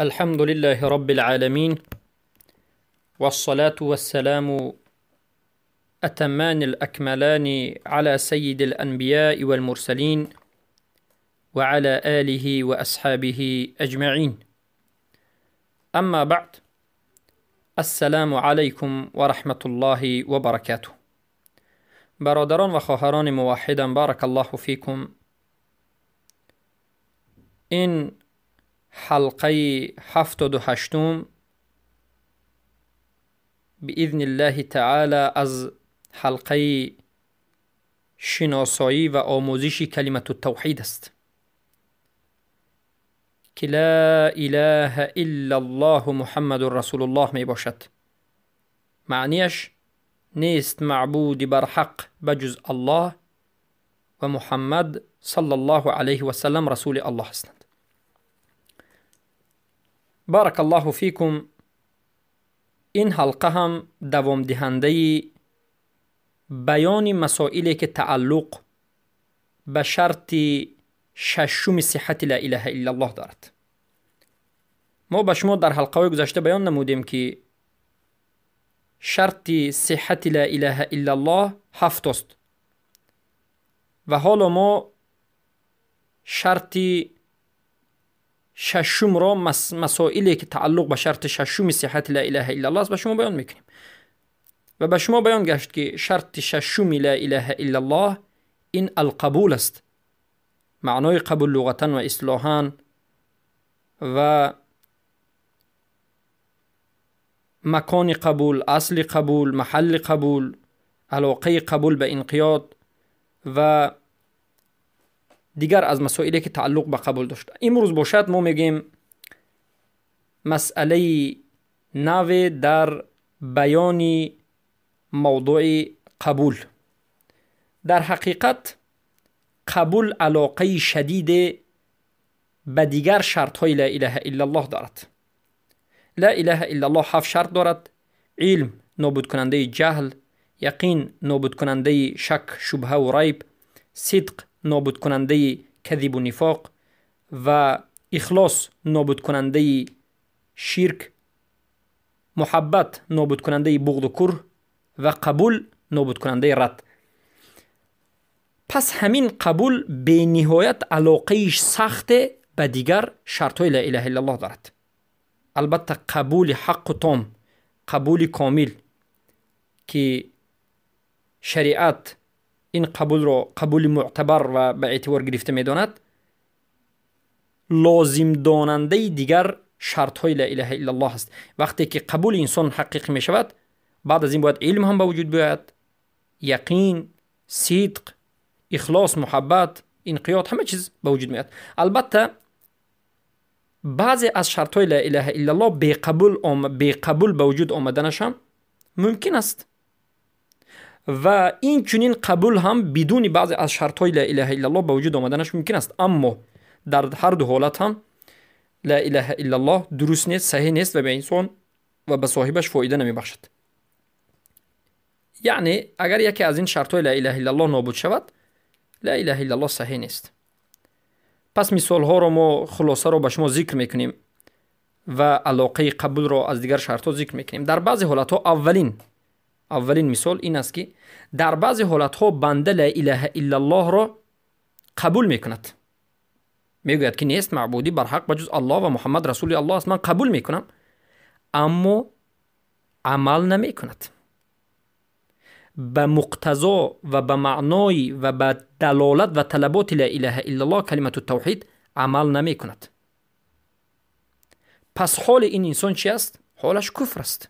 الحمد لله رب العالمين، والصلاة والسلام أتمان الأكملان على سيد الأنبياء والمرسلين وعلى آله وأصحابه أجمعين. أما بعد، السلام عليكم ورحمة الله وبركاته. برادران و خواهران موحدان، بارك الله فيكم. این حلقه 78 بإذن الله تعالی از حلقه شناسایی و آموزش کلمة التوحید است که لا اله الا الله محمد رسول الله می باشد. معنیش نیست معبود بر حق بجز الله و محمد صلی الله علیه و سلم رسول الله هستند. بارک الله فیکم. این حلقه هم دوام دهنده بیان مسائلی که تعلق به شرط ششم صحت لا اله الا الله دارد. ما به شما در حلقه های گذشته بیان نمودیم که شرط صحت لا اله الا الله 7 است و حالا ما شرط ششم را، مسائلی که تعلق به شرط ششم صحت لا اله الا الله است، به شما بیان میکنیم و به شما بیان گشت که شرط ششم لا اله الا الله این القبول است. معنای قبول لغتا و اصطلاحا و مکان قبول، اصل قبول، محل قبول، علاقه قبول به انقیاد و دیگر از مسائلی که تعلق به قبول داشت. امروز باشد ما میگیم مسئله نو در بیان موضوع قبول. در حقیقت قبول علاقه شدید به دیگر شرط های لا اله الا الله دارد. لا اله الا الله 7 شرط دارد: علم نابود کننده جهل، یقین نابود کننده شک، شبهه و ریب، صدق نابود کننده کذب و نفاق و اخلاص نابود کننده شرک، محبت نابود کننده بغض و کره و قبول نابود کننده رد. پس همین قبول به نهایت علاقه سخت به دیگر شرط های لا اله الا الله دارد. البته قبول حق و تام، قبول کامل که شریعت این قبول را قبول معتبر و به اعتبار گرفته میداند، لازم داننده دیگر شرط های لا اله الا الله است. وقتی که قبول انسان حقیقی می شود، بعد از این باید علم هم به وجود بیاید، یقین، صدق، اخلاص، محبت، انقیاد، همه چیز به وجود میاد. البته بعضی از شرط های لا اله الا الله بی قبول به وجود آمدنش هم ممکن است و این چنین قبول هم بدون بعضی از شرط های لا اله الا الله به وجود آمدنش ممکن است. اما در هر دو حالت هم لا اله الا الله درست نیست، صحیح نیست و به انسان و به صاحبش فایده نمی بخشد. یعنی اگر یکی از این شرط های لا اله الا الله نابود شود، لا اله الا الله صحیح نیست. پس مثال ها را ما خلاصه را به شما ذکر میکنیم و علاقه قبول را از دیگر شرط ها ذکر میکنیم. در بعضی حالت ها اولین مثال این است که در بعضی حالت ها بنده لا اله الا الله را قبول میکند، میگوید که نیست معبودی بر حق بجز الله و محمد رسول الله است، من قبول میکنم، اما عمل نمیکند. به مقتضا و به معنای و به دلالت و طلبات لا اله الا الله کلمة التوحید عمل نمیکند. پس حال این انسان چی است؟ حالش کفر است.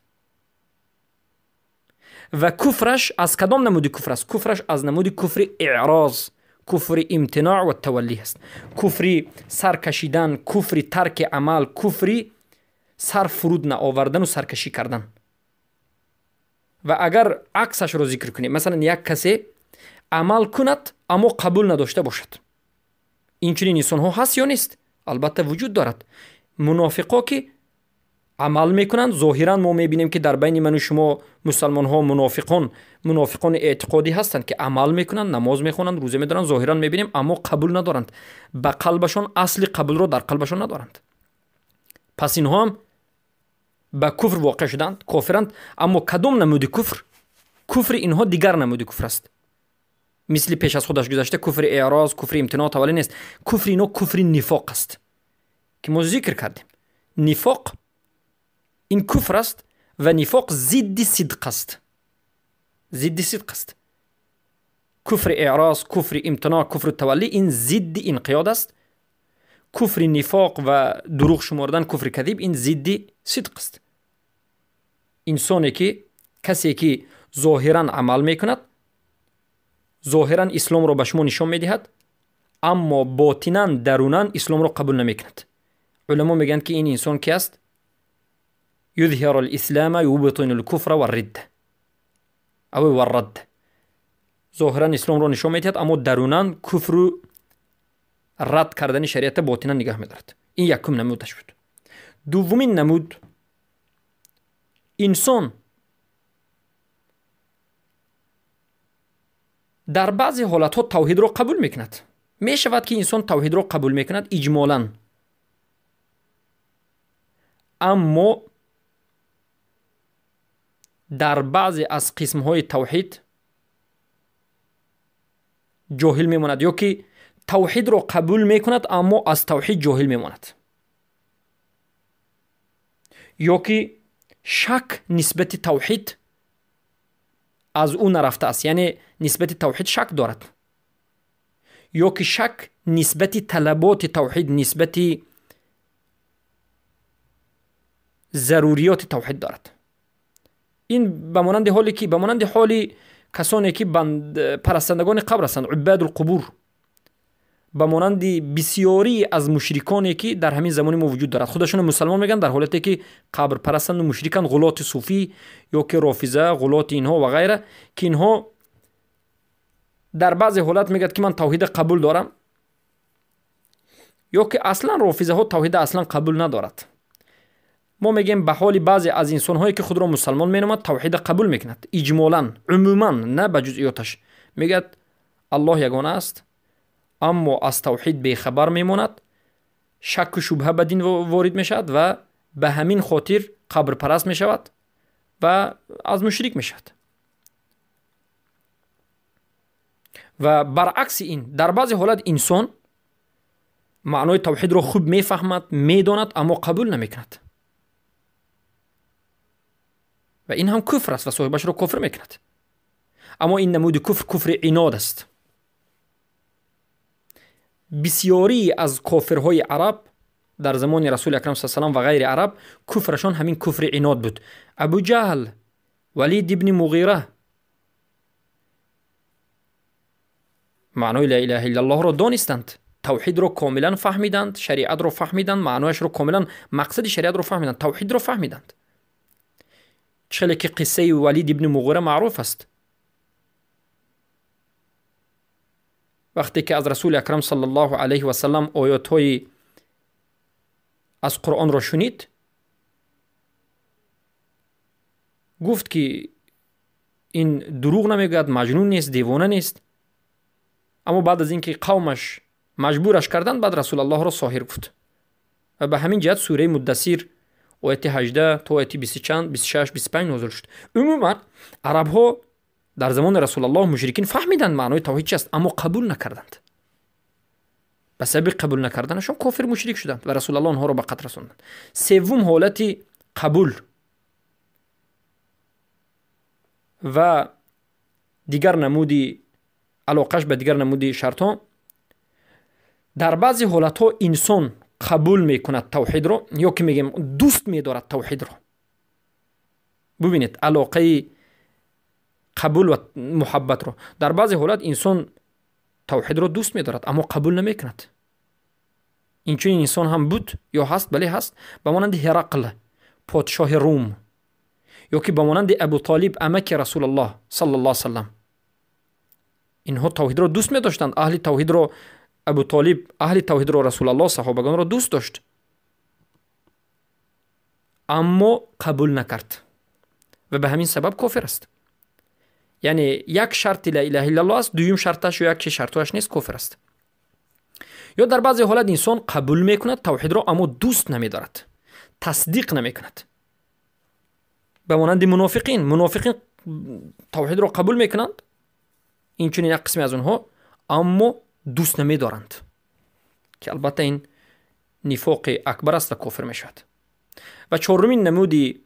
و کفرش از کدام نمود کفر است؟ کفرش از نمود کفر اعراض، کفر امتناع و تولی است، کفر سرکشیدن، کفر ترک عمل، کفر سر فرود نآوردن و سرکشی کردن. و اگر عکسش رو ذکر کنیم، مثلا یک کسی عمل کند اما قبول نداشته باشد، این چنین انسان ها هست یا نیست؟ البته وجود دارد. منافقا که عمل میکنند، ظاهرا ما میبینیم که در بین من و شما مسلمان ها منافقان اعتقادی هستند که عمل میکنند، نماز میخوانند، روزه میدارند، ظاهرا میبینیم، اما قبول ندارند. به قلبشان اصل قبول رو در قلبشان ندارند. Пас инҳо ҳам ба куфр воқеъ шуданд, кофиранд. Аммо кадом намуди куфр? Куфри инҳо дигар намуди куфр аст. Мисли пеш аз худаш гузашта куфри эъроз, куфри имтиноъ, таваллӣ нест. Куфри инҳо куфри нифоқ аст, ки мо зикр кардем. Нифоқ ин куфр аст ва нифоқ зидди сидқ аст. Зидди сидқ аст. Куфри эъроз, куфри имтиноъ, куфри таваллӣ ин зидди инқиёд аст. Куфри нифоқ ва дурӯғ шумордан, куфри кадиб ин зидди сидқ аст. Инсоне ки, касе ки зоҳиран амал мекунад, зоҳиран исломро ба шумо нишон медиҳад, аммо ботинан, дарунан исломро қабул намекунад. Уламо мегӯянд, ки ин инсон ки аст? Юзҳиру л-ислама юбтину л-куфра вар-ридда ав вар-радд. Зоҳиран исломро нишон медиҳад, аммо дарунан куфру рад кардани шариата ботинан нигаҳ медорад. Ин якум намудаш буд. Дуввумин намуд, инсон дар баъзе ҳолатҳо тавҳидро қабул мекунад. Мешавад, ки инсон тавҳидро қабул мекунад иҷмолан, аммо дар баъзе аз қисмҳои тавҳид ҷоҳил мемонад, ё ки тавҳидро қабул мекунад, аммо аз тавҳид ҷоҳил мемонад, ё ки шак нисбати тавҳид аз ӯ нарафтааст, яъне нисбати тавҳид шак дорад, ё ки шак нисбати талаботи тавҳид, нисбати заруриёти тавҳид дорад. Ин ба монанди ҳоле ки, ба монанди ҳоли касоне ки парастандагони қабр ҳастанд, уббадулқубур, ба монанди бисёрӣ аз мушриконе ки дар ҳамин замони мо вуҷуд дорад, худашонро мусалмон мегӯянд, дар ҳолате ки қабрпарастанду мушриканд, ғулоти суфӣ ё ки рофиза, ғулоти инҳо ва ғайра, ки инҳо дар баъзе ҳолат мегӯяд, ки ман тавҳида қабул дорам, ё ки аслан рофизаҳо тавҳида аслан қабул надорад. Мо мегӯем ба ҳоли баъзе аз инсонҳое ки худро мусалмон меномад, тавҳида қабул мекунад иҷмолан, умуман, на ба ҷузъиёташ. Мегӯяд Аллоҳ ягона аст, аммо аз тавҳид бехабар мемонад, шакку шубҳа ба дин ворид мешавад ва ба ҳамин хотир қабрпараст мешавад ва аз мушрик мешавад. Ва баръакси ин, дар баъзе ҳолат инсон маънои тавҳидро хуб мефаҳмад, медонад, аммо қабул намекунад ва ин ҳам куфр аст ва соҳибашро кофир мекунад. Аммо ин намуди куфр куфри инод аст. Бисёрӣ аз кофирҳои араб дар замони Расули Акрам саллаллоҳу алайҳи васаллам ва ғайри араб куфрашон ҳамин куфри инод буд. Абу Ҷаҳл, Валид ибни Муғира маънои ла илаҳа иллаллоҳро донистанд, тавҳидро комилан фаҳмиданд, шариатро фаҳмиданд, маънояшро комилан, мақсади шариатро фаҳмиданд, тавҳидро фаҳмиданд. Чӣ хеле ки қиссаи Валид ибни Муғира маъруф аст. Вақте ки аз Расули Акрам саллаллоҳу алайҳи васаллам оятҳои аз Қуръонро шунид, гуфт ки ин дурӯғ намегӯяд, маҷнун нест, девона нест. Аммо баъд аз ин ки қавмаш маҷбураш карданд, баъд Расулаллоҳро соҳир гуфт. Ва ба ҳамин ҷиҳат сураи Муддассир ояти 18 то ояти 20 чанд, 26, 25 нозил шуд. Умуман арабҳо дар замони Расулаллоҳ мушрикин фаҳмиданд маънои тавҳид чи аст, аммо қабул накарданд. Ба сабаби қабул накарданашон кофир мушрик шуданд ва Расулаллоҳ онҳоро ба қатл расонданд. Севум ҳолати қабул ва дигар намуди алоқаш ба дигар намуди шартҳо, дар баъзе ҳолатҳо инсон қабул мекунад тавҳидро, ё ки мегӯем дӯст медорад тавҳидро. Бубинед алоқаи қабул ва муҳаббатро. Дар баъзе ҳолат инсон тавҳидро дӯст медорад, аммо қабул намекунад. Инчунин инсон ҳам буд ё ҳаст, бале ҳаст, ба монанди Ҳерақл, подшоҳи Рум, ё ки ба монанди Абу Толиб, амаки Расулаллоҳ саллаллоҳу алайҳи васаллам. Инҳо тавҳидро дӯст медоштанд. Аҳли тавҳидро Абу Толиб, аҳли тавҳидро Расулаллоҳ, саҳобагонро дӯст дошт, аммо қабул накард ва ба ҳамин сабаб кофир аст. Яъне як шарти ла илаҳа иллаллоҳ аст, дуюм шарташ ё як шартҳояш нест, кофир аст. Ё дар баъзе ҳолат инсон қабул мекунад тавҳидро, аммо дӯст намедорад. тасдиқ намекунад. Ба монанди мунофиқин, мунофиқин тавҳидро қабул мекунанд, инчунин як қисме аз онҳо, аммо дӯст намедоранд, ки албатта ин нифоқи акбар аст ва кофир мешавад. Ва чорумин намуди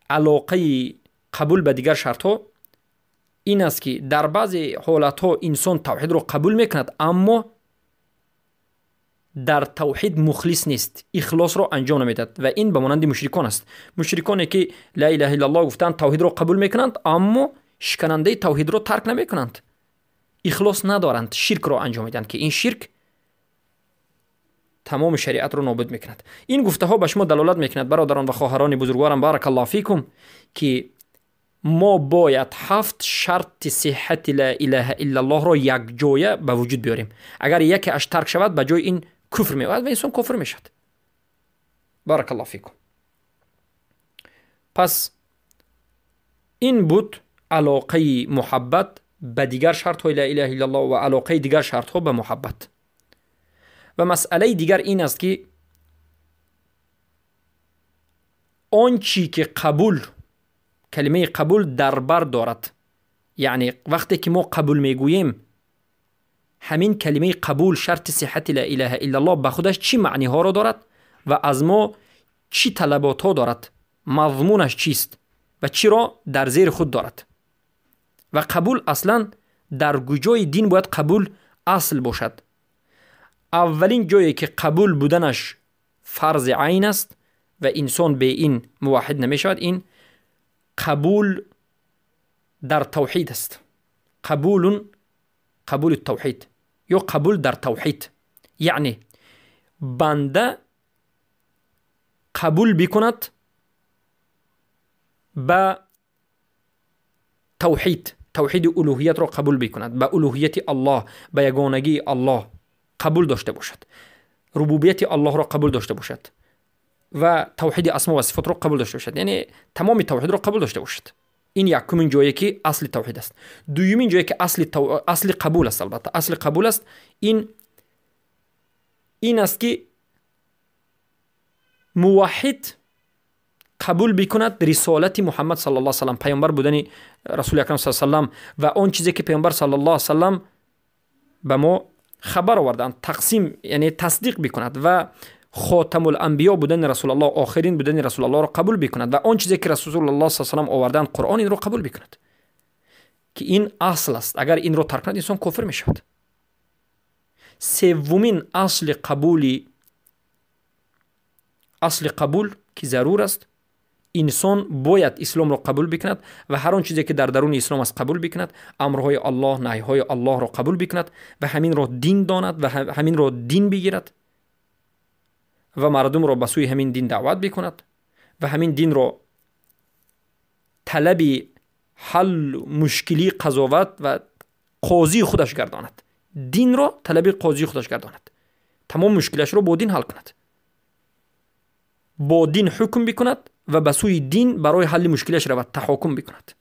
алоқаи қабул ба дигар шартҳо ин аст, ки дар баъзе ҳолатҳо инсон тавҳидро қабул мекунад, аммо дар тавҳид мухлис нест, ихлосро анҷом намедиҳад ва ин ба монанди мушрикон аст. Мушриконе ки ла илаҳа иллаллоҳ гуфтанд, тавҳидро қабул мекунанд, аммо шиканандаи тавҳидро тарк намекунанд, ихлос надоранд, ширкро анҷом медиҳанд, ки ин ширк тамоми шариатро нобуд мекунад. Ин гуфтаҳо ба шумо далолат мекунад, бародарон ва хоҳарони бузургворам, баракаллоҳу фикум, ки мо бояд ҳафт шарти сиҳҳати ла илаҳа иллаллоҳро якҷоя ба вуҷуд биёрем. Агар яке аш тарк шавад, ба ҷои ин куфр меояд ва инсон кофир мешавад. Баракаллоҳу фикум. Пас ин буд алоқаи муҳаббат ба дигар шартҳои ла илаҳа иллаллоҳ ва алоқаи дигар шартҳо ба муҳаббат. Ва масъалаи дигар ин аст, ки он чӣ ки қабул, калимаи қабул дар бар дорад, яъне вақте ки мо қабул мегӯем, ҳамин калимаи қабул, шарти сиҳҳати ла илаҳа иллаллоҳ, ба худаш чӣ маъниҳоро дорад ва аз мо чӣ талаботҳо дорад, мазмунаш чист ва чиро дар зери худ дорад. Ва қабул аслан дар куҷои дин бояд қабул асл бошад? Аввалин ҷое ки қабул буданаш фарзи айн аст ва инсон бе ин муваҳҳид намешавад, ин қабул дар тавҳид аст. Қабулун, қабули тавҳид ё қабул дар тавҳид, яъне банда қабул бикунад ба тавҳид, тавҳиди улуҳиятро қабул бикунад, ба улуҳияти Аллоҳ, ба ягонагии Аллоҳ қабул дошта бошад, рубубияти Аллоҳро қабул дошта бошад ва тавҳиди асмо ва сифотро қабул дошта бошад, яъне тамоми тавҳидро қабул дошта бошад. Ин якумин ҷое ки асли тавҳид аст. Дуюмин ҷое ки асли қабул аст, албатта асли қабул аст, ин аст, ки муваҳҳид қабул бикунад рисолати Муҳаммад саллаллоҳу алайҳи васаллам, паёмбар будани Расули акрам саллаллоҳу алайҳи васаллам ва он чизе ки паёмбар саллаллоҳу алайҳи васаллам ба мо хабар оварданд, тақсим, яъне тасдиқ бикунад ва хотамул-анбиё будани Расулаллоҳ, охирин будани Расулаллоҳро қабул бикунад ва он чизе ки Расулаллоҳ саллаллоҳу алайҳи васаллам оварданд, Қуръон, инро қабул бикунад, ки ин асл аст. Агар инро тарк кунад, инсон кофир мешавад. Севумин асли қабули, асли қабул ки зарур аст, инсон бояд исломро қабул бикунад ва ҳар он чизе ки дар даруни ислом аст қабул бикунад, амрҳои Аллоҳ, наҳйҳои Аллоҳро қабул бикунад ва ҳаминро дин донад ва ҳаминро дин бигирад ва мардумро ба сӯи ҳамин дин даъват бикунад ва ҳамин динро талаби ҳал мушкилии қазоват ва қозии худаш гардонад, динро талаби қозии худаш гардонад, тамом мушкилашро бо дин ҳал кунад, бо дин ҳукм бикунад ва ба сӯи дин барои ҳалли мушкилаш равад, таҳокум бикунад.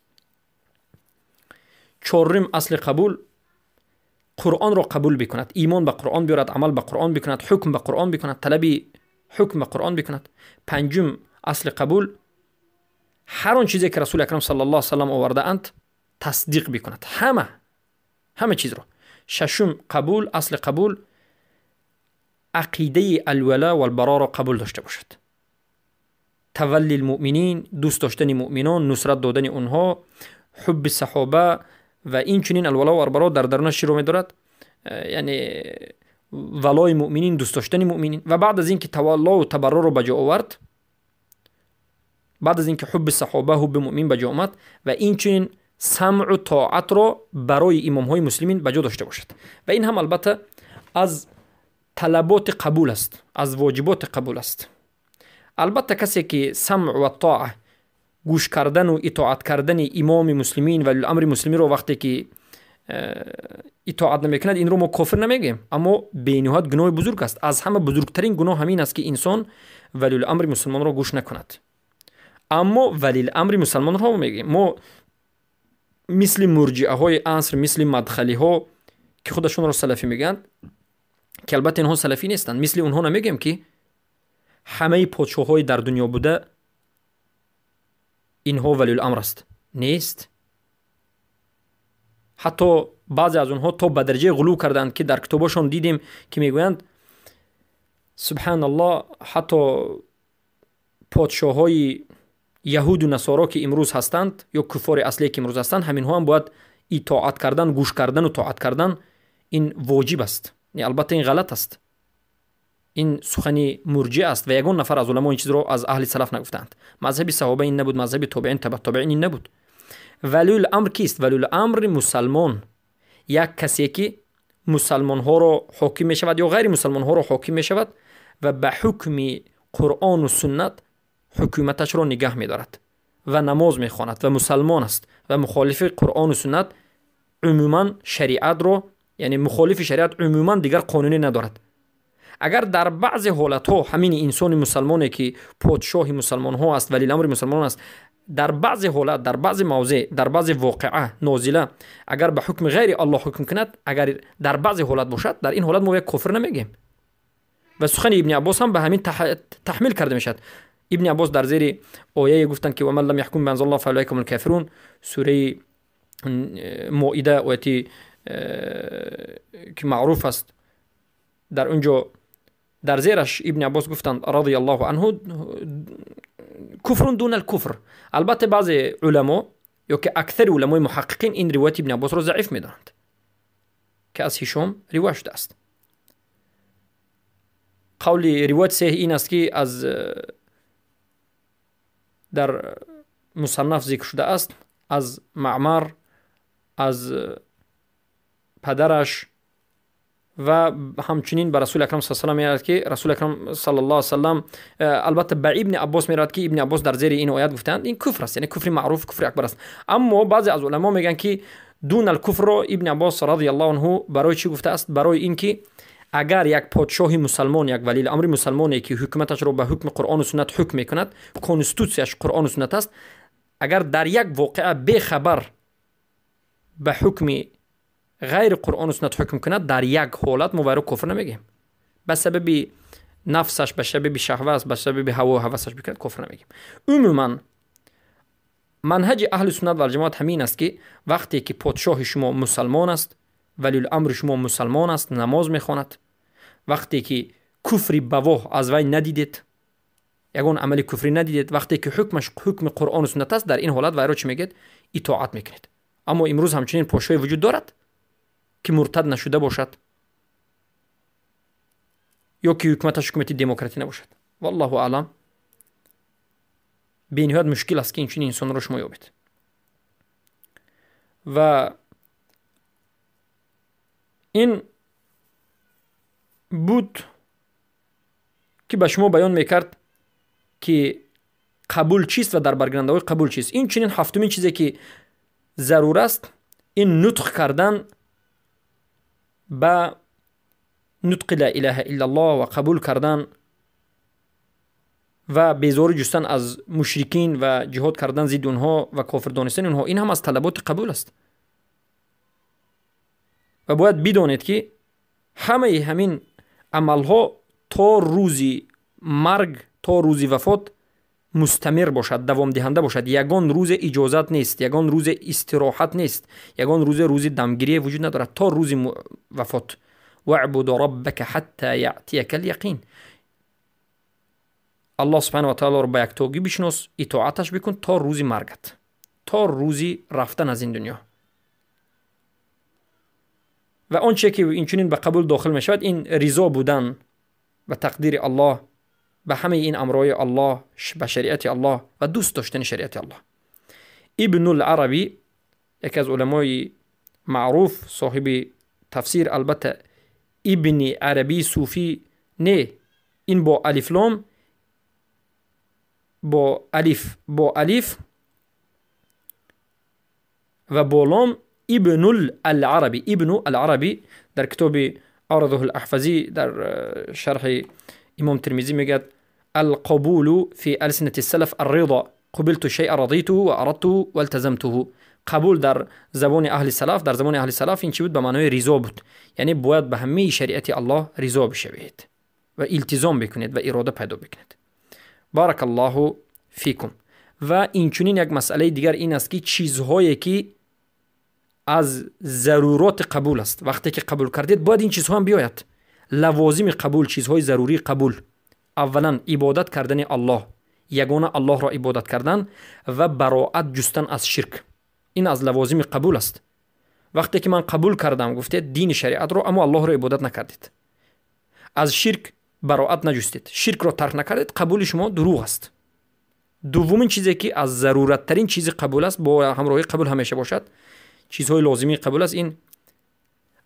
Чорум асли қабул, Қуръонро қабул бикунад, имон ба Қуръон биёрад, амал ба Қуръон бикунад, ҳукм ба Қуръон бикунад, талаби ҳукм ба Қуръон бикунад. Панҷум асли қабул, ҳар он чизе ки Расули акрам саллаллоҳу алайҳи васаллам овардаанд тасдиқ бикунад, ҳама чизро. Шашум қабул, асли қабул, ақидаи алвала валбароро қабул дошта бошад. Тавалли лмуъминин, дӯст доштани муъминон, нусрат додани онҳо, ҳубби саҳоба ва инчунин алвало валбаро дар дарунаш чиро медорад, яъне валои муъминин, дӯст доштани муъминин. Ва баъд аз ин ки таваллову табарроро ба ҷо овард, баъд аз ин ки ҳубби саҳоба, ҳубби муъмин ба ҷо омад ва инчунин самъу тоатро барои имомҳои муслимин ба ҷо дошта бошад. Ва ин ҳам албатта аз талаботи қабул аст, аз воҷиботи қабул аст. Албатта касе ки самъ ва тоа, гӯш кардану итоат кардани имоми муслимин ва амри муслиминро вақте ки итоат намекунад, инро мо кофир намегӯем, аммо бениҳоят гуноҳи бузург аст. Аз ҳама бузургтарин гуноҳ ҳамин аст, ки инсон валиуламри мусулмонро гӯш накунад. Аммо валиламри мусулмонро мегӯем мо, мисли мурҷиаҳои аср, мисли мадхалиҳо ки худашонро салафӣ мегӯянд, ки албатта инҳо салафӣ нестанд, мисли онҳо намегӯем, ки ҳамаи подшоҳҳои дар дунё буда инҳо валиюламр аст? Нест. Ҳатто баъзе аз онҳо то ба дараҷаи ғулув карданд, ки дар китобҳошон дидем, ки мегӯянд, субҳаналлоҳ, ҳатто подшоҳҳои яҳуду насоро, ки имрӯз ҳастанд, ё куффори аслие, ки имрӯз ҳастанд, ҳаминҳо ҳам бояд итоат кардан, гӯш кардану тоат кардан ин воҷиб аст. Албатта, ин ғалат аст, ин сухани мурҷиа аст ва ягон нафар аз уламо ин чизро аз аҳли салаф нагуфтаанд. Мазҳаби саҳоба ин набуд, мазҳаби тобеин, табатобеин ин набуд. Валиюл амр кист? Валиюл амри мусалмон як касе, ки мусалмонҳоро ҳоким мешавад ё ғайри мусалмонҳоро ҳоким мешавад ва ба ҳукми Қуръону суннат ҳукуматашро нигаҳ медорад ва намоз мехонад ва мусалмон аст ва мухолифи Қуръону суннат, умуман шариатро, яъне мухолифи шариат умуман дигар қонунӣ надорад. Агар дар баъзе ҳолатҳо ҳамин инсони мусалмоне, ки подшоҳи мусалмонҳо аст, валиламри мусалмонон аст, дар баъзе ҳолат, дар баъзе мавзеъ, дар баъзе воқеа нозила агар ба ҳукми ғайри Аллоҳ ҳукм кунад, агар дар баъзе ҳолат бошад, дар ин ҳолат мо як кофир намегӯем. Ва сухани Ибни Аббос ҳам ба ҳамин таҳмил карда мешавад. Ибни Аббос дар зери ояе гуфтанд, ки ومن لم يحكم بما أنزل الله فأولئك هم الكافرون, сураи Моида, ояти ки маъруф аст. Дар он ҷо дар зераш Ибни Аббос гуфтанд, رضي الله عنه, كفر دون الكفر. Албатта, баъзе уламо ё ки аксари уламои муҳаққиқин ин ривояти Ибни Аббосро заиф медонанд, ки аз Ҳишом ривоят шудааст. Қавли ривояти саҳеҳ ин аст, ки аз дар Мусаннаф зикр шудааст, аз Маъмар, аз падараш ва ҳамчунин ба Расули Акрам с салам меравад, ки Расули Акрам сал ллоҳ салам, албатта, ба Ибни Аббос меравад, ки Ибни Аббос дар зери ин оят гуфтаанд, ин куфр аст, яъне куфри маъруф, куфри акбар аст. Аммо баъзе аз уламо мегӯянд, ки دون الكفر ро Ибни Аббос رضي الله عنه барои чӣ гуфтааст? Барои ин ки агар як подшоҳи мусалмон, як валиламри мусалмоне, ки ҳукуматашро ба ҳукми Қуръону суннат ҳукм мекунад, конститутсияш Қуръону суннат аст, агар дар як воқеа бехабар ба ҳукми ғайри Қуръону суннат ҳукм кунад, дар як ҳолат мо вайро кофир намегӯем. Ба сабаби нафсаш, ба сабаби шаҳват, ба сабаби ҳавою ҳавасаш бикунад, кофир намегӯем. Умуман, манҳаҷи аҳли суннат валҷамоат ҳамин аст, ки вақте ки подшоҳи шумо мусалмон аст, валиуламри шумо мусалмон аст, намоз мехонад, вақте ки куфри бавоҳ аз вай надидед, ягон амали куфрӣ надидед, вақте ки ҳукмаш ҳукми Қуръону суннат аст, дар ин ҳолат вайро чӣ мегӯед? Итоат мекунед. Аммо имрӯз ҳамчунин подшоҳе вуҷуд дорад, ки муртад нашуда бошад ё ки ҳукуматаш ҳукумати демократӣ набошад? والله أعلم. Бениҳоят мушкил аст, ки инчунин инсонро шумо ёбед. Ва ин буд, ки ба шумо баён мекард, ки қабул чист ва дар баргирандаҳои қабул чист. Инчунин ҳафтумин чизе, ки зарур аст, ин нутқ кардан ба нутқи لا إله إلا الله ва қабул кардан ва безорӣ ҷустан аз мушрикин ва ҷиҳод кардан зидди онҳо ва кофир донистани онҳо, ин ҳам аз талаботи қабул аст. Ва бояд бидонед, ки ҳамаи ҳамин амалҳо то рӯзи марг, то рӯзи вафот мустамир бошад, давомдиҳанда бошад. Ягон рӯзе иҷозат нест, ягон рӯзе истироҳат нест, ягон рӯзе рӯзи дамгирие вуҷуд надорад то рӯзи вафот. واعبد ربك حتى يأتيك اليقين. Аллоҳ سبحانه وتعالى ро ба яктогӣ бишинос, итоаташ бикун то рӯзи маргат, то рӯзи рафтан аз ин дунё. Ва он чизе, ки инчунин ба қабул дохил мешавад, ин ризо будан ба тақдири Аллоҳ, ба ҳамаи ин амрҳои Аллоҳ, ба шариати Аллоҳ ва дӯст доштани шариати Аллоҳ. Ибнуларабӣ, яке аз уламои маъруф, соҳиби тафсир, албатта, Ибни Арабии суфӣ не, ин бо алифлом, бо алиф, бо алиф ва бо лом, Ибнул Аларабӣ, Ибну Аларабӣ дар китоби Арзуҳ Аҳфазӣ дар шарҳи Имом Термизӣ мегӯяд: القبول في ألسنة السلف الرضا، قبلت الشيء رضيته وأردته والتزمته. Қабул дар забони аҳли салаф, дар забони аҳли салаф ин чӣ буд? Ба маънои ризо буд. Яъне бояд ба ҳамаи шариати Аллоҳ ризо бишавед ва илтизом бикунед ва ирода пайдо бикунед. Барак Аллоҳу фикум. Ва инчунин як масъалаи дигар ин аст, ки чизҳое ки аз заруроти қабул аст, вақте ки қабул кардед, бояд ин чизҳо ҳам биёяд. Лавозими қабул, чизҳои зарурии қабул. Аввалан ибодат кардани Аллоҳ, ягона Аллоҳро ибодат кардан ва бароат ҷустан аз ширк. Ин аз лавозими қабул аст. Вақте ки ман қабул кардам, гуфтед дини шариатро, аммо Аллоҳро ибодат накардед, аз ширк бароат наҷустед, ширкро тарк накардед, қабули шумо дурӯғ аст. Дуввумин чизе ки аз зарураттарин чизи қабул аст, бо ҳамроҳии қабул ҳамеша бошад, чизҳои лозимии қабул аст, ин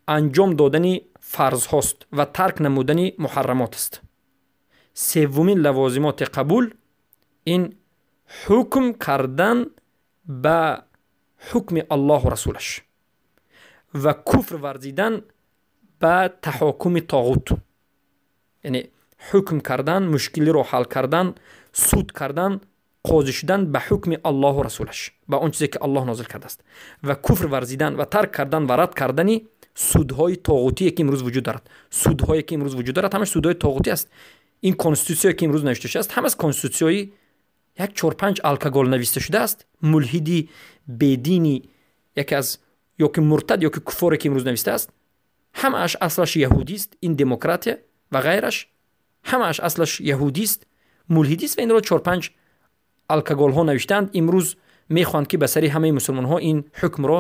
анҷом додани фарзҳост ва тарк намудани муҳаррамот аст. Севумин лавозимоти қабул ин ҳукм кардан ба ҳукми Аллоҳу расулаш ва куфр варзидан ба таҳокуми тоғут. Яъне ҳукм кардан, мушкилиро ҳал кардан, суд кардан, қозӣ шудан ба ҳукми Аллоҳу расулаш, ба он чизе ки Аллоҳ нозил кардааст, ва куфр варзидан ва тарк кардан ва рад кардани судҳои тоғутие ки имрӯз вуҷуд дорад. Судҳое ки имрӯз вуҷуд дорад, ҳамаш судҳои тоғутӣ аст. Ин конститутсияе ки имрӯз навишта шудааст, ҳамас конститутсияи як чор-панҷ алкогол нависта шудааст. Мулҳиди бедини яке аз ё ки муртад ё ки куфоре ки имрӯз навистааст, ҳамааш аслаш яҳудист. Ин демократия ва ғайраш ҳамааш аслаш яҳудист, мулҳидист ва инро чор-панҷ алкоголҳо навиштаанд. Имрӯз мехоҳанд ки ба сари ҳамаи мусулмонҳо ин ҳукмро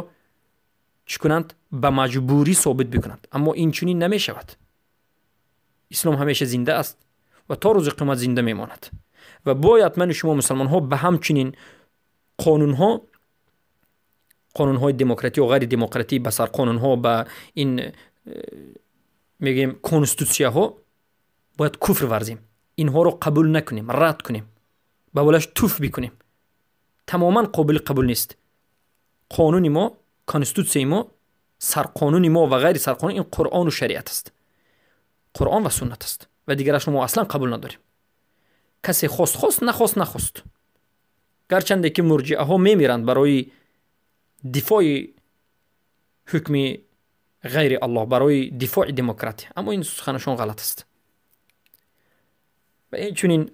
чӣ кунанд? Ба маҷбурӣ собит бикунанд. Аммо ин чунин намешавад. Ислом ҳамеша зинда аст ва то рӯзи қиёмат зинда мемонад. Ва бояд ману шумо мусулмонҳо ба ҳамчунин қонунҳо, қонунҳои демократӣ ё ғайри демократӣ, ба сарқонунҳо, ба ин мегӯем конститутсияҳо бояд куфр варзем, инҳоро қабул накунем, рад кунем, ба болаш туф бикунем. Тамоман қобили қабул нест. Қонуни мо, конститутсияи мо, сарқонуни мо ва ғайри сарқонун ин Қуръону шариат аст, Қуръон ва суннат аст ва дигарашро мо аслан қабул надорем. Касе хост хост, нахост нахост. Гарчанде ки мурҷиаҳо мемиранд барои дифои ҳукми ғайри Аллоҳ, барои дифои демократия, аммо ин суханашон ғалат аст. Ва инчунин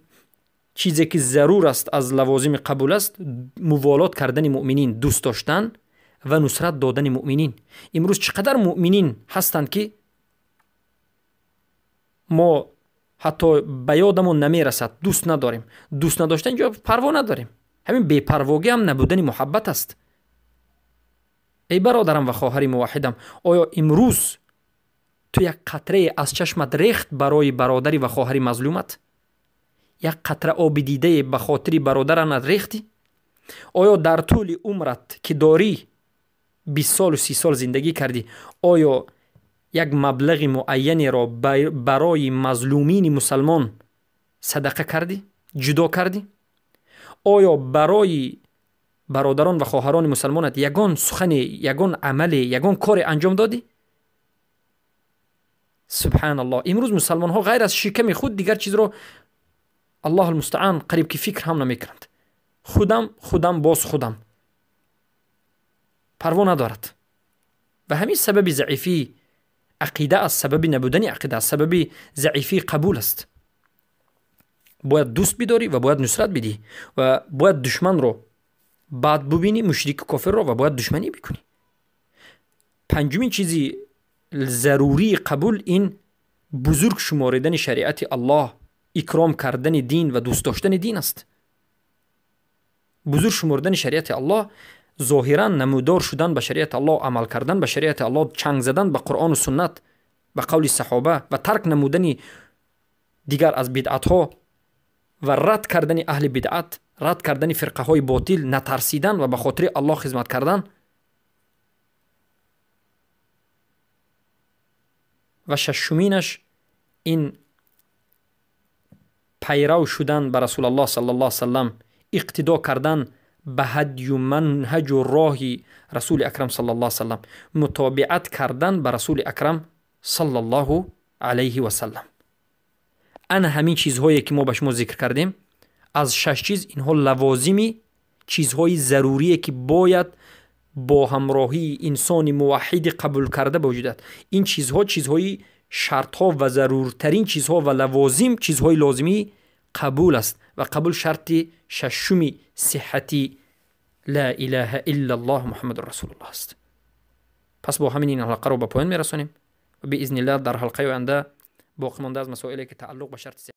чизе ки зарур аст аз лавозими қабул аст, муволот кардани муъминин, дӯст доштан ва нусрат додани муъминин. Имрӯз чӣ қадар муъминин ҳастанд ки мо ҳатто ба ёдамон намерасад, дӯст надорем. Дӯст надоштан ҷо парво надорем. Ҳамин бепарвогӣ ҳам набудани муҳаббат аст. Эй бародарам ва хоҳари муваҳҳидам, оё имрӯз ту як қатрае аз чашмат рехт барои бародари ва хоҳари мазлумат? Як қатра оби дидае ба хотири бародаранат рехтӣ? Оё дар тӯли умрат ки дорӣ 20 солу 30 сол зиндагӣ кардӣ, оё як маблағи муайянеро барои мазлумини мусалмон садақа кардӣ, ҷудо кардӣ? Оё барои бародарон ва хоҳарони мусалмонат ягон сухане, ягон амале, ягон коре анҷом додӣ? Субҳаналлоҳ, имрӯз мусалмонҳо ғайр аз шиками худ дигар чизро Аллоҳ алмустаан қариб ки фикр ҳам намекунанд. Худам, худам, боз худам, парво надорад. Ва ҳамин сабаби заифии ақида аст, сабаби набудани ақида аст, сабаби заифии қабул аст. Бояд дӯст бидорӣ ва бояд нусрат бидиҳӣ ва бояд душманро бад бубинӣ, мушрику кофирро, ва бояд душманӣ бикунӣ. Панҷумин чизи зарурии қабул ин бузург шуморидани шариати Аллоҳ, икром кардани дин ва дӯст доштани дин аст. Бузург шуморидани шариати Аллоҳ, зоҳиран намудор шудан ба шариати Аллоҳ, амал кардан ба шариати Аллоҳ, чанг задан ба Қуръону суннат, ба қавли саҳоба ва тарк намудани дигар аз бидъатҳо ва рад кардани аҳли бидъат, рад кардани фирқаҳои ботил, натарсидан ва ба хотири Аллоҳ хизмат кардан. Ва шашуминаш ин пайрав шудан ба Расулаллоҳ саллаллоҳу алайҳи васаллам, иқтидо кардан ба ҳадю манҳаҷу роҳи Расули Акрам саллаллоҳу алайҳи васаллам, мутобиат кардан ба Расули Акрам саллаллоҳу алайҳи васаллам. Ана ҳамин чизҳое ки мо ба шумо зикр кардем, аз шаш чиз инҳо лавозими чизҳои зарурие ки бояд бо ҳамроҳии инсони муваҳҳиди қабул карда ба вуҷуд ояд. Ин чизҳо чизҳои шартҳо ва заруртарин чизҳо ва лавозим, чизҳои лозимии қабул аст ва қабул шарти шашуми сиҳати ла илаҳа иллаллоҳ Муҳаммадур Расулуллоҳ аст. Пас бо ҳамин ин ҳалқаро ба поён мерасонем ва биизниллаҳ дар ҳалқаи оянда боқӣ монда аз масоиле ки тааллуқ ба шарти